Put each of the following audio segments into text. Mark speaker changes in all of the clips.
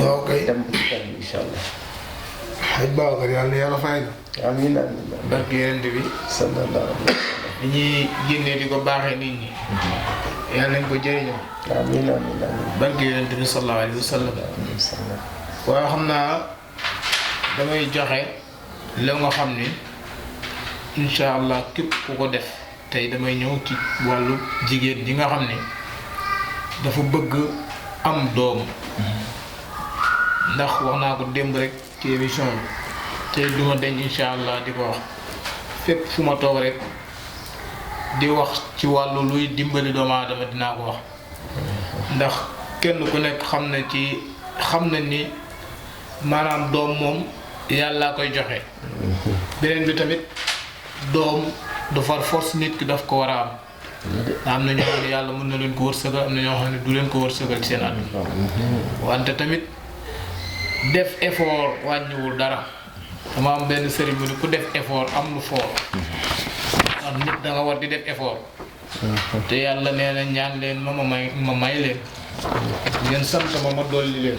Speaker 1: waaw kay
Speaker 2: dem ci kanam incha allah.
Speaker 1: xaj Babacar yàlla na yàlla fay na.
Speaker 2: amiin amiin
Speaker 3: barke yonent bi
Speaker 2: sallallahu alayhi wa sallam.
Speaker 3: li ñuy génnee di ko baaxee nit ñi yàlla nañ ko jëriñoo
Speaker 2: amiin amiin amiin.
Speaker 3: barke yonent bi sallallahu alayhi wa sallam. waaw xam naa damay joxe la nga xam ni incha allah képp ku ko def tey damay ñëw ci wàllu jigéen ji nga xam ne dafa bëgg am doom ndax wax naa ko démb rek ci émission bi te duma deñ incha allah di ko wax fépp fu ma toog rek di wax ci wàllu luy dimbali doomu aadama dinaa ko wax ndax kenn ku nekk xam na ni maanaam doom moom yàlla koy joxe beneen bi tamit doom du far force nit ki daf ko war a am na ñoo xam ne yàlla mën na leen ko wërsëgal am na ñoo xam ne du leen ko wërsëgal ci seen àdduna wante tamit def effort wàññiwul dara dama am benn sëriñ mu ne ku def effort am lu fort am nit da nga war di def effort te yàlla nee na ñaan leen ma may leen ngeen sant ma dolli leen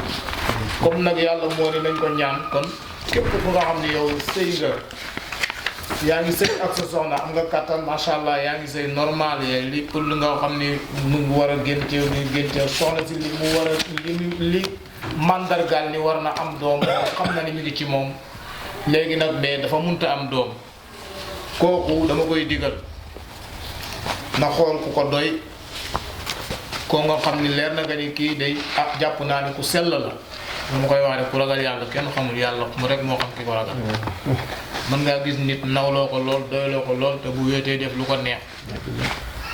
Speaker 3: comme nag yàlla moo ni nañ ko ñaan kon képp ku nga xam ne yow sëy nga yaa ngi sëy ak sa soxna am nga kàttan macha allah yaa ngi sëy normal yaay li pour li nga xam ni mu ngi war a génn ci yow ni génn ci yow soxna si li mu war a li mandargaal ni war na am doom xam na ni mi ngi ci moom léegi nag mais dafa munta am doom kooku dama koy digal na xool ku ko doy koo nga xam ni leer na nga ni kii day jàpp naa ni ku sell la dama koy wax rek ku ragal yàlla kenn xamul yàlla mu rek moo xam ki ko ragal mën ngaa gis nit nawloo ko lool doyloo ko lool te bu wéetee def lu ko neex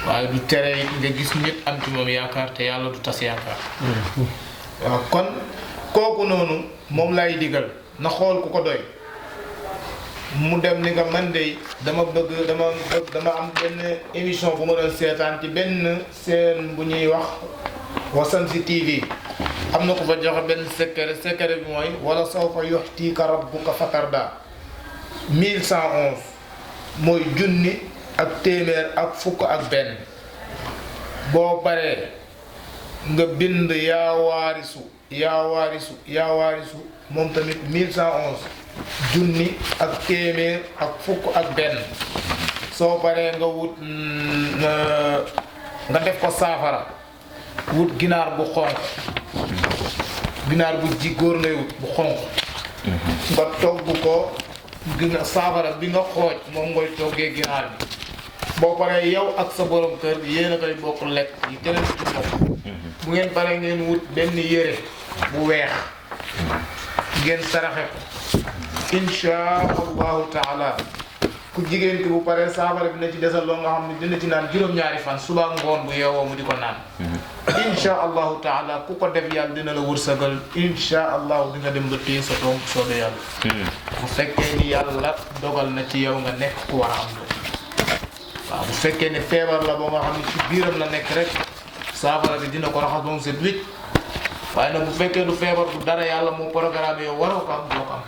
Speaker 3: waaye du tere nga gis nit am ci moom yaakaar te yàlla du tas yaakaar waaw kon kooku noonu moom lay digal na xool ku ko doy mu dem ni nga man de dama am benn émission bu ma doon seetaan ci benn seen bu ñuy wax Wassam-si TV am na ko fa joxe benn secret bi mooy wala sawfa yu'tika rabbuka fatarda 1111 mooy junni ak téeméer ak fukk ak benn boo paree nga bind yaa waarisu moom tamit 1111 junni ak téeméer ak fukk ak benn soo paree nga wut nga def ko saafara wut ginaar bu xonq ginaar bu ji góor ngay wut bu xonq nga togg ko saafara bi nga xooj moom ngoy toggee ginaar bi boo paree yow ak sa borom kër yéen a koy bokk lekk yi keneen ci bokk bu ngeen paree ngeen wut benn yére bu weex ngeen saraxe ko insha allahu taala ku jigéen ki bu paree saafara bi na ci desal loo nga xam ne dina ci naan juróom-ñaari fan suba ngoon bu yeewoo mu di ko naan insha allahu taala ku ko def yàlla dina la wërsëgal insha allahu di nga dem ba téye sa doom soobee yàlla bu fekkee ni yàlla dogal na ci yow nga nekk ku war a am doom waaw bu fekkee ne feebar la boo nga xam ne ci biiram la nekk rek saafara bi dina ko raxas ba mu set wicc waaye nag bu fekkee du feebar du dara yàlla moo programme yow waroo ko am doo ko am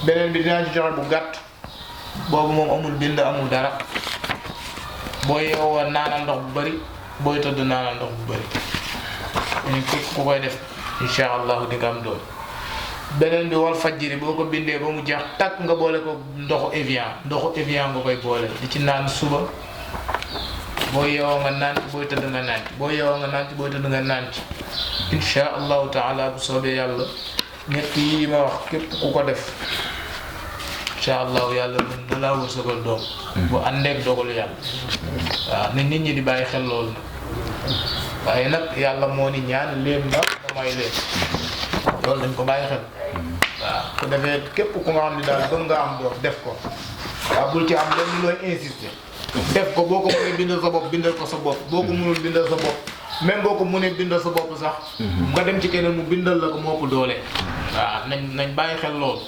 Speaker 3: beneen bi dinaa ci joxe bu gàtt boobu moom amul bind amul dara boo yeewoo naanal ndox bu bëri booy tëdd naanal ndox bu bëri ñu képp ku koy def insha allahu di nga am doom beneen bi wal fajjiri boo ko bindee ba mu jeex takk nga boole ko ndoxu Evian nga koy boole di ci naan suba boo yeewoo nga naan ci booy tëdd nga naan ci boo yeewoo nga naan ci booy tëdd nga naan ci insha allahu taala bu soobee yàlla ñett yi ma wax képp ku ko def insha allahu yàlla mën na laa wërsëgal doom bu àndeek dogalu yàlla waaw ne nit ñi di bàyyi xel loolu nag waaye nag yàlla moo ni ñaan leen ma may leen loolu dañ ko bàyyi xel waaw ku defee képp ku nga xam ne daal bëgg nga am doom def ko waaw bul ci am lenn looy insister def ko boo ko mënee bindal sa bopp bindal ko sa bopp boo ko mënul bindal sa bopp même boo ko mënee bindal sa bopp sax nga dem ci keneen mu bindal la ko moo ko doole waaw nañ bàyyi xel loolu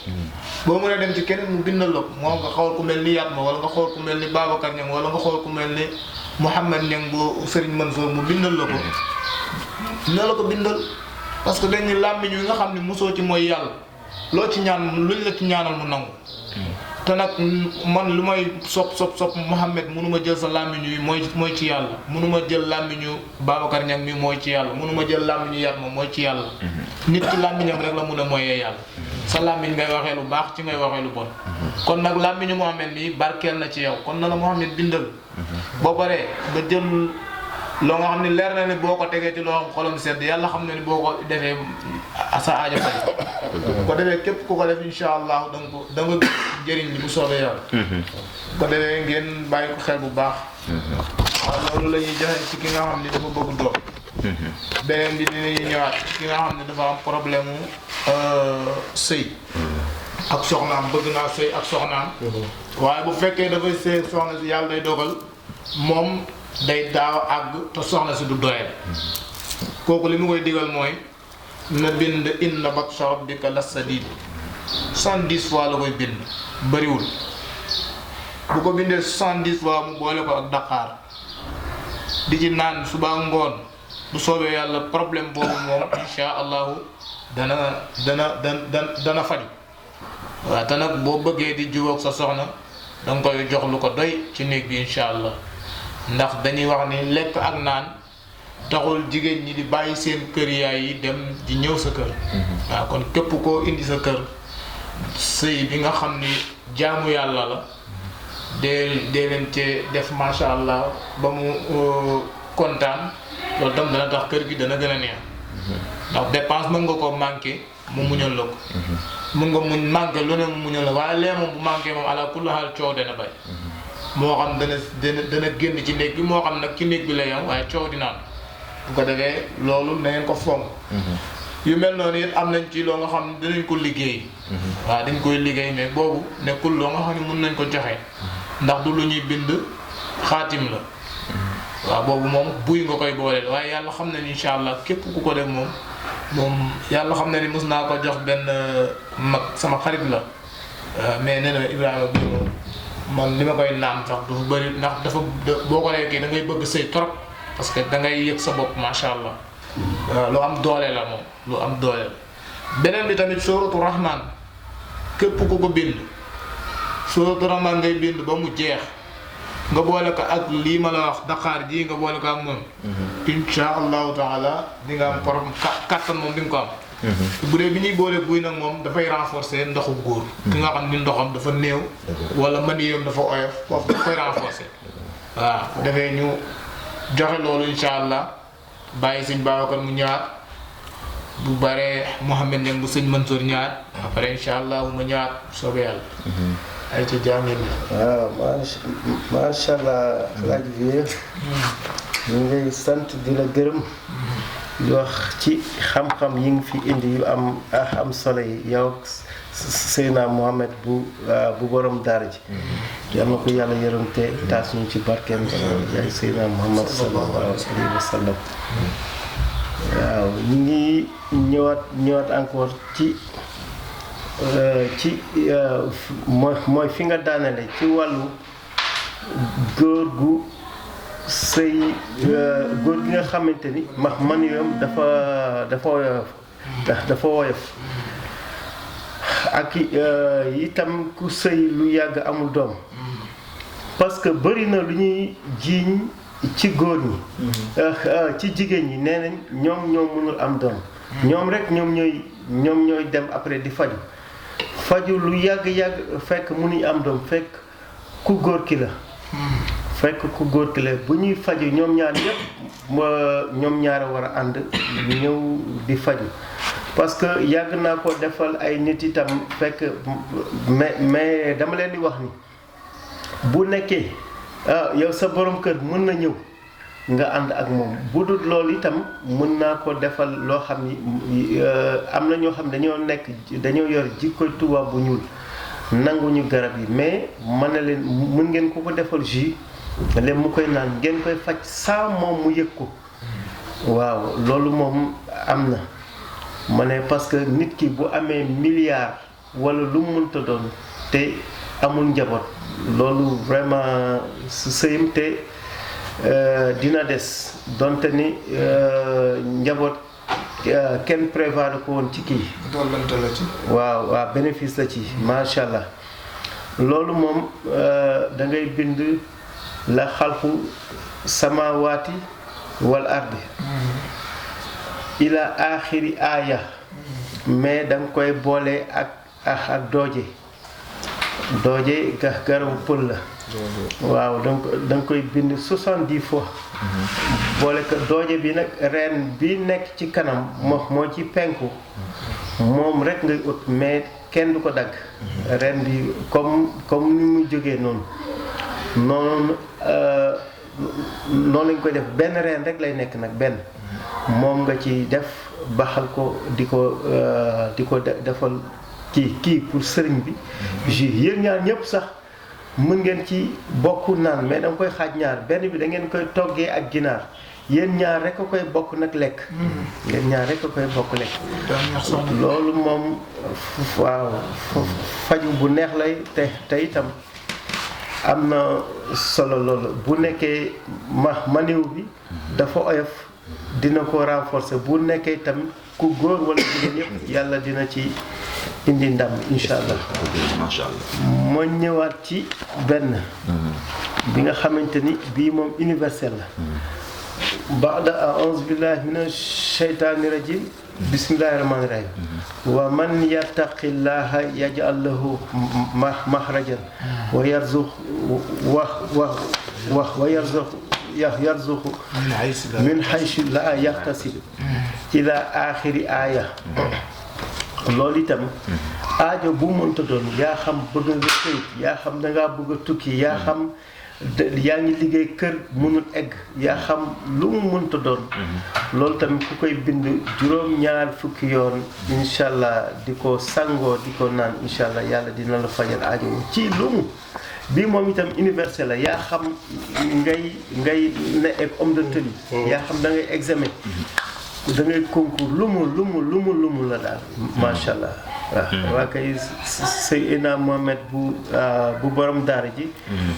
Speaker 3: boo mënee dem ci keneen mu bindal la ko moo nga xool ku mel ni Yatma wala nga xool ku mel ni Babacar Niang wala nga xool ku mel ni Mouhamed Niang bu Serigne Mansour mu bindal la ko dina la ko bindal parce que dañu làmmiñ wi nga xam ne mosoo ci mooy yàlla loo ci ñaan luñ la ci ñaanal mu nangu te nag man lu may sopp Mouhamed mënuma jël sa làmmiñu yi mooy ci yàlla mënuma jël làmmiñu Babacar Niang mi mooy ci yàlla mënuma jël làmmiñu Yatma mooy ci yàlla nit ci làmmiñam rek la mun a mooyee yàlla sa làmmiñ ngay waxee lu baax ci ngay waxee lu bon kon nag làmmiñu Mouhamed mi barkeel na ci yow kon na la Mouhamed bindal boo paree ba jël loo nga xam ne leer na ne boo ko tegee ci loo xam xolam sedd yàlla xam na ni boo ko defee sa aajo faj ko defee képp ku ko def insha allah da nga jëriñ li bu soobee yàlla ko defee ngeen bàyyi ko xel bu baax waaw loolu la ñuy joxe ci ki nga xam ni dafa bëgg doom beneen bi dinañu ñëwaat ki nga xam ne dafa am problème mu sëy ak soxnaam bëgg naa sëy ak soxnaam waaye bu fekkee dafay sëy soxna si yàlla day dogal moom day daaw àgg te soxna si du doyal kooku li mu koy digal mooy na bind inna batsha rabbika lasadiid 70 fois la koy bind bëriwul bu ko bindee 70 fois mu boole ko ak daqaar di ci naan suba ngoon bu soobee yàlla problème boobu moom insha allahu dana faju waaw te nag boo bëggee di jubóog sa soxna danga koy jox lu ko doy ci néeg bi insha allah ndax dañuy wax ni lekk ak naan taxul jigéen ñi di bàyyi seen kër yaay yi dem di ñëw sa kër waaw kon képp koo indi sa kër sëy bi nga xam ni jaamu yàlla la dee leen ci def masha allah ba mu kontaan loolu tam dana tax kër gi dana gën a neex ndax dépense mën nga ko manqué mu muñal la ko mën nga muñ manqué lu ne mu muñal la waaye lee moom bu manqué moom ala kulli haal coow dana bay moo xam dana génn ci néeg bi moo xam nag ci néeg bi lay am waaye coow dina am bu ko defee loolu na ngeen ko fonk yu mel noonu it am nañ ci loo nga xam ne dinañ ko liggéey waaw dañ koy liggéey mais boobu nekkul loo nga xam ne mën nañ ko joxe ndax du lu ñuy bind xaatim la waaw boobu moom buy nga koy booleel waaye yàlla xam na ni incha allah képp ku ko def moom yàlla xam na ni mos naa ko jox benn mag sama xarit la mais nee na Ibrahima bi moom man li ma koy naan sax dafa bëri ndax dafa boo ko lekkee da ngay bëgg sëy trop parce que da ngay yëg sa bopp macha allah waaw lu am doole la moom lu am doole la beneen bi tamit suuratu rahman képp ku ko bind suuratu rahman ngay bind ba mu jeex nga boole ko ak lii ma la wax daqaar ji nga boole ko ak moom insha allahu taala di nga am problème kattan moom di nga ko am bu dee bi ñuy boole buy nag moom dafay renforcer ndoxu góor ki nga xam ni ndoxam dafa néew wala maniyam dafa oyof foofu daf koy renforcer waaw dafay ñu joxe loolu insha allah bàyyi sëñ Babacar mu ñëwaat bu bare Mouhamed Niang bu sëñ Mansour ñëwaat après insha allah mu ñëwaat soobee yàlla ay ca jàngeen
Speaker 2: waaw macha allah laaj bi ñu ngay sant di la gërëm di wax ci xam-xam yi nga fi indi yu am solo yi yow Seydina Mouhamed bu borom daara ji yal na ko yàlla yërëm te taas ñu ci barkeem yaay Seydina Mouhamed sallallahu alayhi wa sallam waaw ñu ngi ñëwaat encore ci mooy fi nga daanale ci wàllu góor gu sëy góor gi nga xamante ni man yoom dafa woyof ak itam ku sëy lu yàgg amul doom parce que bëri na lu ñuy jiiñ ci góor ñi ci jigéen ñi nee nañ ñoom ñoo mënul am doom ñoom rek ñoom ñooy dem après di faju lu yàgg fekk mënuñ am doom fekk ku góor ki la bu ñuy faju ñoom ñaar ñëpp ñoom ñaar a war a ànd ñëw di faju parce que yàgg naa ko defal ay nit itam fekk mais dama leen di wax ni bu nekkee yow sa borom kër mën na ñëw nga ànd ak moom bu dul loolu itam mën naa ko defal loo xam ni am na ñoo xam dañoo yor jikko tubaab bu ñuul nanguñu garab yi mais mën na leen mën ngeen ko defal jus leen mu koy naan ngeen koy faj saa moom mu yëg ko waaw loolu moom am na ma ne parce que nit ki bu amee milliard wala lu mu mënta doon te amul njaboot loolu vraiment su sëyam te dina des donte ni njaboot kenn prévoir ko woon ci kii.
Speaker 1: dollante la ci.
Speaker 2: waaw bénéfice la ci macha allah loolu moom da ngay bind la xalqu samawaati wal ardi ila axiri aaya mais da nga koy boole ak dooje garabu pël la waaw donc da nga koy bind 70 fois boole ko dooje bi nag reen bi nekk ci kanam moo ci penku moom rek ngay ut mais kenn du ko dagg reen bi comme ni muy jógee noonu lañ koy def benn reen rek lay nekk nag benn moom nga ci def baxal ko di ko defal kii pour sëriñ bi jus yéen ñaar ñëpp sax mën ngeen ci bokk naan mais danga koy xaaj ñaar benn bi da ngeen koy toggee ak ginaar yéen ñaar rek a koy bokk nag lekk yéen ñaar rek a koy bokk lekk loolu moom waaw faju bu neex lay te itam am na solo loolu bu nekkee maniw bi dafa oyof dina ko renforcer bu nekkee itam ku góor wala jigéen yëpp yàlla dina ci indi ndam incha allah.
Speaker 4: macha allah.
Speaker 2: ma ñëwaat ci benn. bi nga xamante ni bii moom universel la. baada a'uuzu billahi mina shaytaani rajim. bismillahi rahmaani rahim. wa man yattaqillaha yaj'al lahu mahrajan wa yarzuq yarzuqu min haysu laa yahtasib ila axiri aaya. loolu itam aajo bu mënta doon yaa xam bëgg nga këyit yaa xam da ngaa bëgg a tukki yaa xam yaa ngi liggéey kër mënul egg yaa xam lu mu mënta doon loolu tamit ku koy bind juróom-ñaar fukki yoon incha allah di ko sangoo di ko naan incha allah yàlla dina la fajal aajo ci lu mu bii moom itam universel la yaa xam ngay ne ek homme de tenue yaa xam da ngay examen da ngay concours lu mu la daal macha allah waaw waa kay Seydina Mohamed bu borom daara ji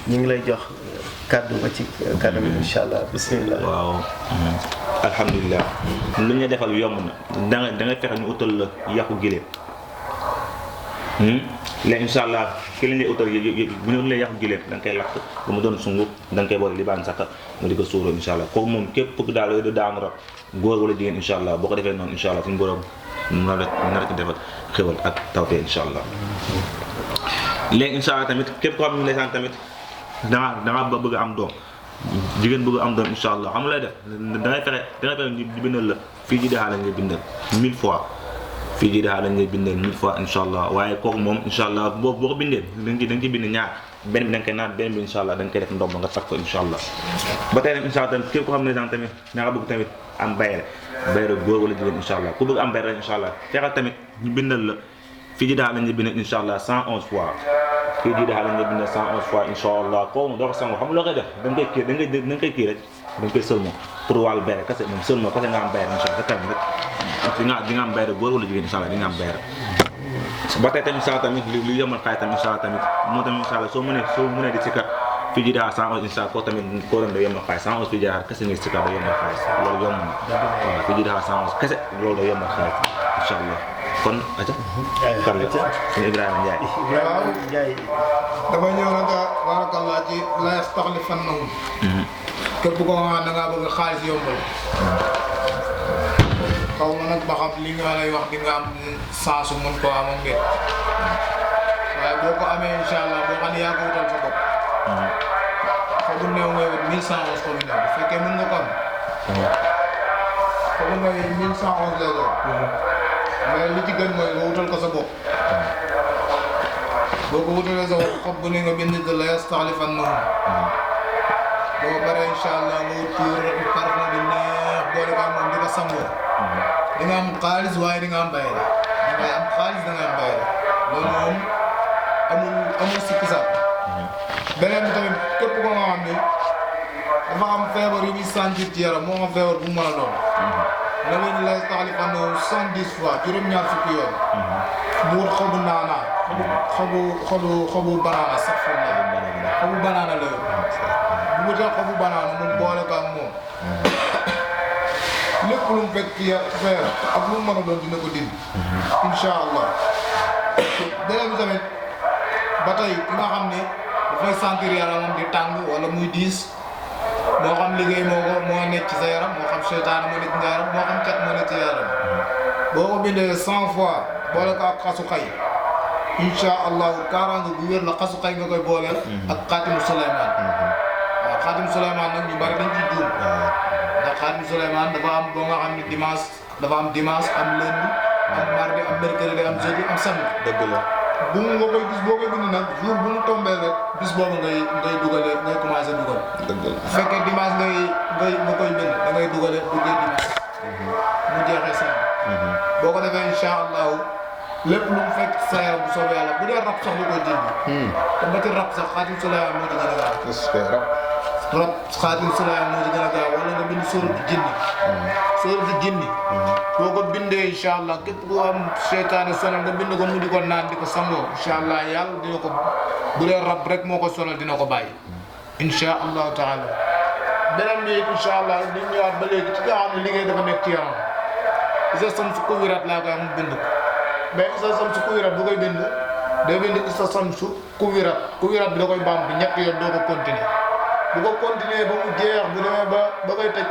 Speaker 2: ñu ngi lay jox kàddu ba ci kàddu bi incha allah bismillah.
Speaker 4: waaw alhamdulilah lu ñu defal yomb na da nga fexe ñu utal la yàqu gileem léegi incha allah ki lañ lay utal bu ñu lay yàqu gileem da nga koy lakk ba mu doon sunguf da nga koy boole li baan sakka nga di ko suuroo incha allah kooku moom képp ku daal di daanu rab góor wala jigéen incha allah boo ko defee noonu incha allah suñu borom na la ko defal xéwal ak tawte incha allah. léegi incha allah tamit képp koo xam ne ndeysaan tamit da nga bëgg a am doom jigéen bëgg a am doom incha allah xam nga lay def da ngay fexe di bindal la fii ji daxaa lañ lay bindal 1000 fois fii ji daxaa lañ lay bindal 1000 fois incha allah waaye kooku moom incha allah boo ko bindee da nga ciy bind ñaar benn bi da nga koy naan benn bi incha allah da nga koy def ndomb nga takk ko incha allah. ba tey nag incha allah tamit képp koo xam ne tamit da nga bëgg tamit am bayre góor wala jigéen incha allah ku bëgg am bayre incha allah fexeel tamit ñu bindal la fii ji daxaa lañ lay bindal incha allah 111 fois. fii jii daal la nga bind 111 fois incha allah kooku doo ko sango xam nga loo koy def da nga koy kii rek da nga koy sëlmo pour wàllu bayre kese moom sëlmo kese nga am bayre incha allah tamit rek di nga am bayre góor wala jigéen incha allah di nga am bayre ba tey tamit incha allah tamit li yombal xaay tamit incha allah tamit moo tamit incha allah soo mënee di sikkat fii jii daal 111 incha allah koo tamit koo doon da yombal xaay 111 fii jii daal kese ngay sikkat da yombal xaay loolu yomb na waaw fii jii daal 111 kese loolu da yombal xaay incha allah kon aca kan la suñu Ibrahima Ndiaye
Speaker 3: dama ñëw nag barakallah ci la yastaxlifannahum képp ko nga da ngaa bëgg xaalis yombal xaw ma nag ba xam li nga lay wax di nga am saasu mën ko am am ngeen waaye boo ko amee incha allah boo xam ne yaa ko wutal sa bopp foofu néew ngay wut 1111 ko bu fekkee mën nga ko am foofu ngay 1111 lay doon mais li ci gën mooy nga wutal ko sa bopp boo ko wutalee sa bopp xob bu ne nga bind la yastaxlifannahum boo paree incha allah nga wut pour parfum bi neex boole ko ak moom di ko sangoo di nga am xaalis waaye di nga am bayre da ngay am xaalis da nga am bayre loolu moom amul sikki sax beneen bi tamit képp ko nga xam ne dafa am feebar yu muy sentir ci yaram moo xam feebar bu mu mën a doon da ngay la yastaxlifannahum 70 fois juróom-ñaar fukki yoon mu wut xobu naanaa xobu banaana sax foofu la xobu banaana la yor bu mu tee xobu banaana mun boole ko ak moom lépp lu mu fekk ci feer ak lu mu mën a doon dina ko dindi incha allah beneen bi tamit ba tey ki nga xam ne dafay sentir yaramam di tàng wala muy diis moo xam liggéey moo nekk ci sa yaram moo xam seytaane moo nekk ci sa yaram moo xam cat moo nekk ci yaram boo ko bindee 100 fois boole ko ak xasu xay incha allahu kaaraange bu wér la xasu xay nga koy booleel ak xaatimu Suleymaan waaw xaatimu Suleymaan nag ñu bari dañ ciy juum ndax xaatimu Suleymaan dafa am boo nga xam ne dimanche am lundi am mardi am mercredi am jeudi am samedi
Speaker 4: dëgg la
Speaker 3: bu mu nga koy bis boo koy bind nag jour bu mu tombé rek bis boobu ngay dugale ngay commencé dugal
Speaker 4: dëgg la
Speaker 3: bu fekkee dimanche nga koy bind da ngay duggee dimanche mu jeexee samedi boo ko defee incha allahu lépp lu mu fekk sa yaram bu soobee yàlla bu dee rab sax lu koy dindi te ba ci rab sax xaatim Suleymaan moo ci gën a gaaw rab xaatim Suleymaan moo ci gën a gaaw wala nga bind sóoratu jinni boo ko bindee incha allah képp ku am seytaane sonal nga bind ko mu di ko naan di ko sangoo incha allah yàlla dina ko bu dee rab rek moo ko sonal dina ko bàyyi incha allahu taala beneen bi incha allah di ñëwaat ba léegi ci nga xam ne liggéey dafa nekk ci yaram isa samsu kuwirat laa koy am bind ko mais isa samsu kuwirat bu koy bind day bind isa samsu kuwirat bi da koy baam bi ñetti yoon doo ko continuer bu ko continuer ba mu jeex bu demee ba koy tëj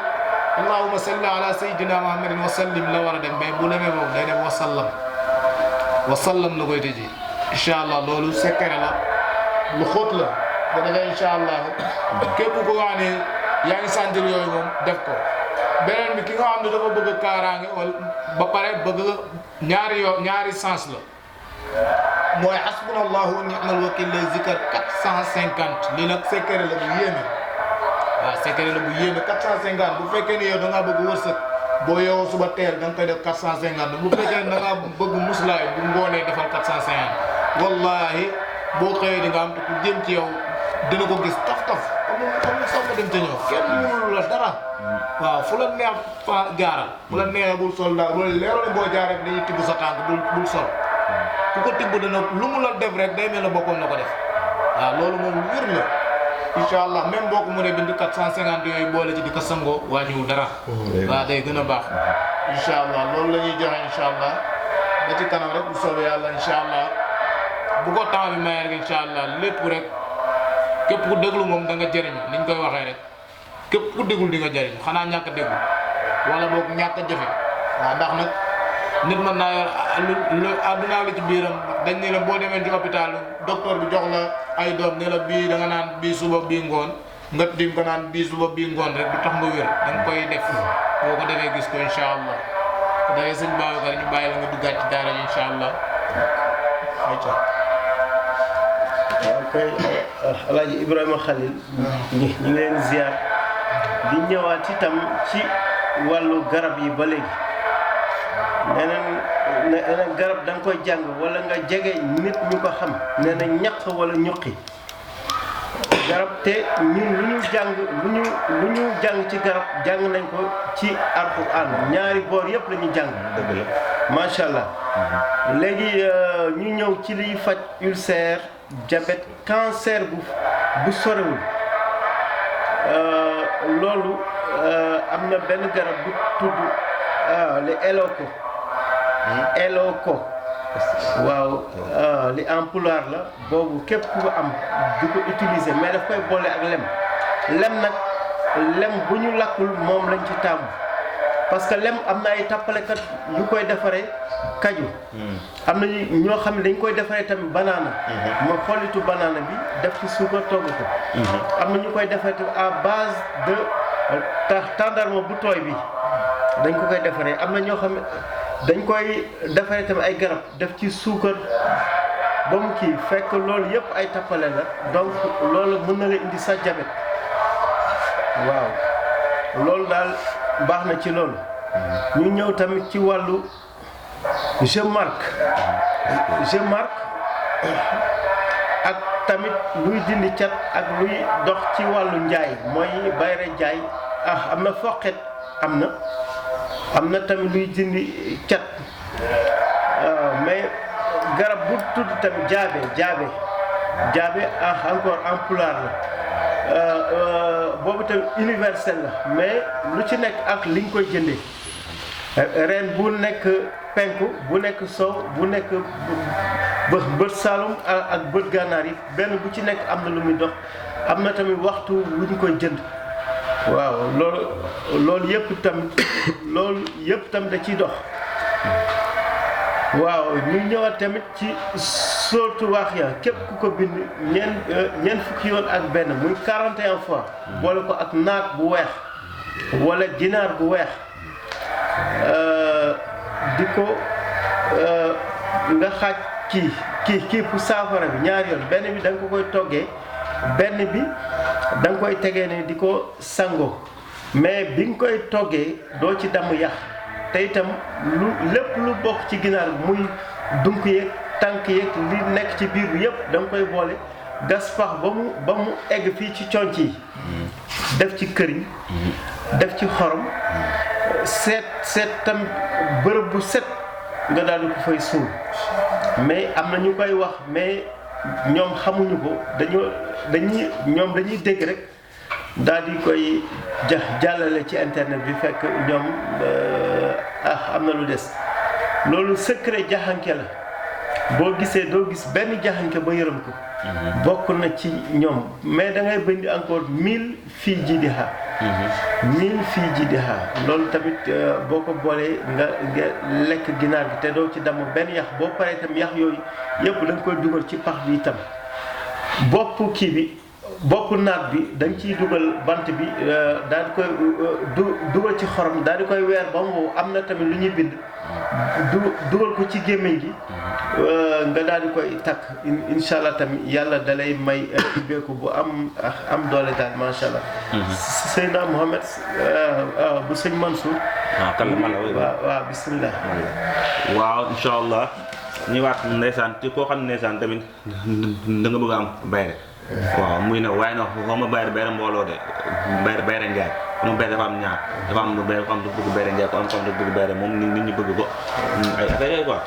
Speaker 3: allahumma salli ala sayyidina muhammadin wa sallim la war a dem mais bu demee boobu day dem wa sallam la koy tëjee incha allah loolu secret la lu xóot la ba defee incha allah képp ku wax ne yaa ngi sentir yooyu moom def ko beneen bi ki nga xam ne dafa bëgg kaaraange wala ba pare bëgg ñaari sens la mooy hasbunallahu wa ni'mal wakil lay zikar 450 lii nag secret la bu yéeme waaw secret la bu yéeme 450 bu fekkee ni yow da ngaa bëgg wërsëg boo yeewoo suba teel da nga koy def 450 bu fekkee ne da ngaa bëgg muslaay bu ngoonee defal 450 wallahi boo xëyee di nga am te ku jëm ci yow dina ko gis taf amul sax nga dem ca ñëw kenn mënul la dara waaw fu la neex fa jaaral bu la neexee bul sol daal bu la leeroon ne boo jaaree dañuy tibb sa tànk bul sol ku ko tibb dina lu mu la def rek day mel ne bokkoon na ko def waaw loolu moom wér la incha allah même boo ko mënee bind 450 yooyu boole ci di ko sangoo wàññiwul dara waaw day gën a baax incha allah loolu la ñuy joxe incha allah ba ci kanam rek bu soobee yàlla incha allah bu ko temps bi mayee rek incha allah lépp rek képp ku déglu moom da nga jëriñu niñ koy waxee rek képp ku déglu di nga jëriñu xanaa ñàkk a déglu wala boog ñàkk a jëfe waaw ndax nag nit mën naa yor lu àddunaa la ci biiram dañ ne la boo demee ci hôpital docteur bi jox la ay doom ne la bii da nga naan bii suba bii ngoon nga dim ko naan bii suba bii ngoon rek du tax nga wér da nga koy def boo ko defee gis ko incha allah dafay sëñ Babacar ñu bàyyi la nga duggaat ci daara ji incha allah ayca.
Speaker 2: waaw kay Alaaji Ibrahima Khalil ñu ngi leen ziar di ñëwaat itam ci wàllu garab yi ba léegi nee na garab da nga koy jàng wala nga jege nit ñu ko xam nee na ñaq wala ñuqi garab te ñun lu ñu jàng ci garab jàng nañ ko ci alxuraan ñaari boor yëpp la ñu jàng
Speaker 4: dëgg la
Speaker 2: macha allah léegi ñu ñëw ci liy faj ulcère diabète cancer bu sorewul loolu am na benn garab bu tudd li eloko waaw li en pulaar la boobu képp ku ko am du ko utiliser mais daf koy boole ak lem nag lem bu ñu lakkul moom lañ ci tàmm parce que lem am na ay tappalekat yu koy defaree kaju am na ñoo xam ne dañ koy defaree tamit banaana mooy xollitu banaana bi def ci suukar togg ko am na ñu koy defaree tamit à base de tàndarma bu tooy bi dañ ko koy defaree am na ñoo xam ne dañ koy defaree tamit ay garab def ci suukar ba mu kii fekk loolu yëpp ay tappale la donc loolu mën na la indi sa diabète waaw loolu daal baax na ci loolu ñu ñëw tamit ci wàllu je marque ak tamit luy dindi cat ak luy dox ci wàllu njaay mooy bayre jaay am na foqet am na tamit luy dindi cat mais garab bu tudd tamit jaabe encore en pulaar la boobu tamit universel la mais lu ci nekk ak liñ koy jëndee reen bu nekk penku bu nekk sow bu nekk bët Saalum ak bët gànnaar yi benn bu ci nekk am na lu muy dox am na tamit waxtu wu ñu koy jënd waaw loolu yëpp tamit da ciy dox waaw ñu ñëwaat tamit ci sourate Waaqiya képp ku ko bind ñeent fukki yoon ak benn muy 41 fois boole ko ak naat bu weex wala ginaar bu weex di ko nga xaaj kii pour saafara bi ñaari yoon benn bi da nga ko koy toggee benn bi da nga koy tegee ne di ko sangoo mais bi nga koy toggee doo ci damm yax te itam lépp lu bokk ci ginaar bi muy dunk yeeg tànk yeeg li nekk ci biir bi yëpp da nga koy boole gas pax ba mu egg fii ci conc yi def ci këriñ def ci xorom seet tam bërëb bu set nga daal di ko fay suul mais am na ñu koy wax mais ñoom xamuñu ko dañuy dégg rek daal di koy jàllale ci internet bi fekk ñoom am na lu des loolu secret jaxanke la boo gisee doo gis benn jaxanke ba yërëm ko bokk na ci ñoom mais da ngay bëndi encore 1000 fii jiidiha 1000 fii jiidiha loolu tamit boo ko boolee nga lekk ginaar gi te doo ci damm benn yax boo paree itam yax yooyu yëpp da nga koy dugal ci pax bi itam bopp naat bi da nga ciy dugal bant bi daal di koy dugal ci xorom daal di koy weer ba mu wow am na tamit lu ñuy bind dugal ko ci gémmiñ gi nga daal di koy takk incha allah tamit yàlla dalay may ubbeeku bu am doole daal macha allah. Seydina Mohamed bu sëñ Mansour.
Speaker 4: kan la man la
Speaker 2: waaw bisimilah.
Speaker 4: waaw incha allah ñëwaat ndeysaan ci koo xam ne ndeysaan tamit da nga bëgg a am bayre waaw muy ne waaye nag xaw ma bayre mbooloo de bayre njaay xam nga bayre dafa am ñaar dafa am bayre ko am du bëgg bayre njaay ko am bëgg bayre moom nit ñi bëgg ko ay affaire yooyu quoi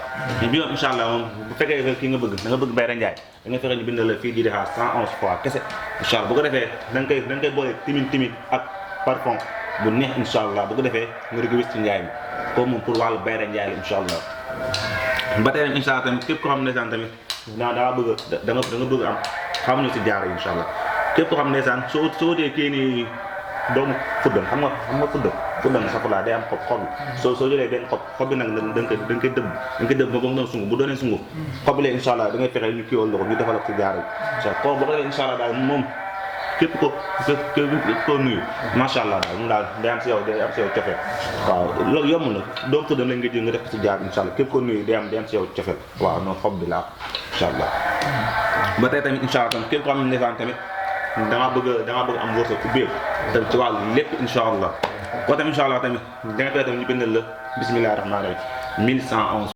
Speaker 4: bi yoon incha allah moom bu fekkee kii nga bëgg bayre njaay da nga fexe ñu bindal la fii di xaar 111 fois kese incha allah bu ko defee da nga koy boole timit ak parfum bu neex incha allah bu ko defee nga rëgg wis ci njaay mi kooku moom pour wàllu bayre njaay la incha allah ba tey incha allah tamit képp ko xam ne tamit daa bëgg da nga bëgg am xam ñu si jaar incha allah képp ko xam ne saan soo dee kii nii doomu fuddam xam nga fuddam safula day am xob soo jëlee benn xob bi nag da nga koy dëbb ba mu doon sunguf bu doonee sunguf xob bi léegi incha allah da ngay fexe ñu kiiwal ko ñu defal ak si jaar yi incha allah boo ko defee incha allah daal moom képp ko nuyu macha allah daal moom daal day am si yow cofeel waaw loolu yomb na doomu fuddam lañ nga jël nga def ko si jaar incha allah képp ko nuyu day am si yow cofeel waaw noonu xob bi laa incha allah ba tey tamit incha allah képp ko xam ne ndeysaan tamit da nga bëgg am wërsëg ubbeeku tamit ci wàllu lépp incha allah ko tamit incha allah tamit da nga fay tamit ñu bindal la bismillahi rahmaani rahim 1111